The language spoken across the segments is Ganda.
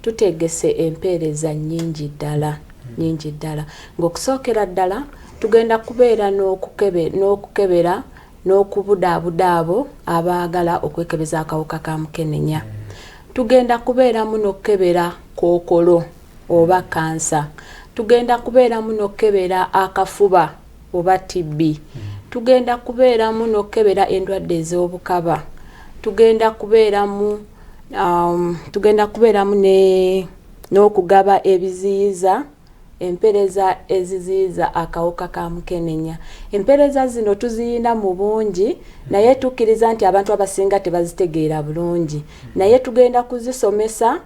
Tutegese empeereza nnyingi ddala, nnyingi ddala, ng'okusookera ddala tugenda kubeera n'okukebera n'okubudaabuda abo abaagala okwekebeza akawuka ka mukenenya. Tugenda kubeeramu n'okukebera kookolo oba kansa. Tugenda kubeeramu n'okukebera akafuba oba TB. Tugenda kubeeramu n'okukebera endwadde ez'obukaba. Tugenda kubeeramu n'okugaba ebiziyiza, empeereza eziziyiza akawuka ka mukenenya. Empeereza zino tuziyina mu bungi, naye tukkiriza nti abantu abasinga tebazitegeera bulungi, naye tugenda kuzisomesa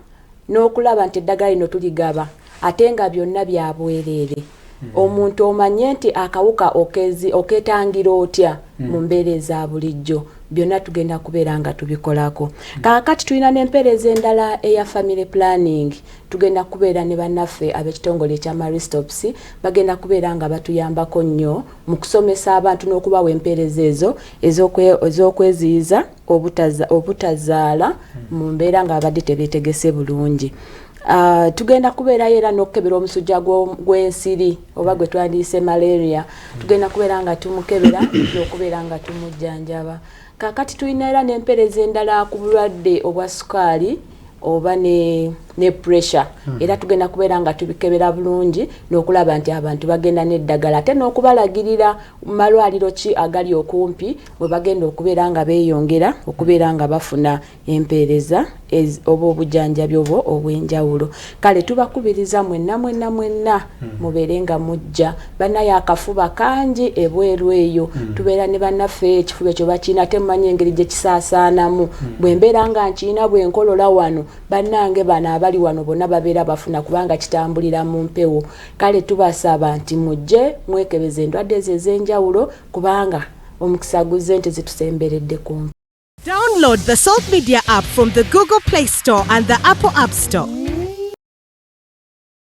n'okulaba nti eddagala lino tuligaba, ate nga byonna bya bwereere. Omuntu omanye nti akawuka okeetangira otya mu mbeera eza bulijjo, byonna tugenda kubeera nga tubikolako. Kaakati tulina n'empeereza endala eya family planning. Tugenda kubeera ne bannaffe ab'ekitongole ekya Marie Stopes, bagenda kubeera nga batuyambako nnyo mu kusomesa abantu n'okubawa empeereza ezo ez'okweziyiza obutazaala mu mbeera nga babadde tebeetegese bulungi. Tugenda kubeerayo era n'okukebera omusujja gw'ensiri oba gwe twandiyise malaria. Tugenda kubeera nga tumukebera n'okubeera nga tumujjanjaba. Kaakati tulina era n'empeereza endala ku bulwadde obwa sukaali oba ne pressure. Era tugenda kubeera nga tubikebera bulungi n'okulaba nti abantu bagenda n'eddagala, ate n'okubalagirira malwaliro ki agali okumpi we bagenda okubeera nga beeyongera okubeera nga bafuna empeereza oba obujjanjabi obwo obw'enjawulo. Kale tubakubiriza mwenna, mwenna, mwenna, mubeere nga mujja. Bannaye, akafuba kangi ebweru eyo. Tubeera ne bannaffe ekifuba ekyo bakiina, ate mumanyi engeri gye kisaasaanamu. Bwe mbeera nga nkiina, bwe nkolola wano, bannange bano abali wano bonna babeera bafuna, kubanga kitambulira mu mpewo. Kale tubasaba nti mujje mwekebeza endwadde ezo ez'enjawulo, kubanga omukisa guzze nti zitusemberedde kumpi. Download the Salt Media app from the Google Play Store and the Apple App Store.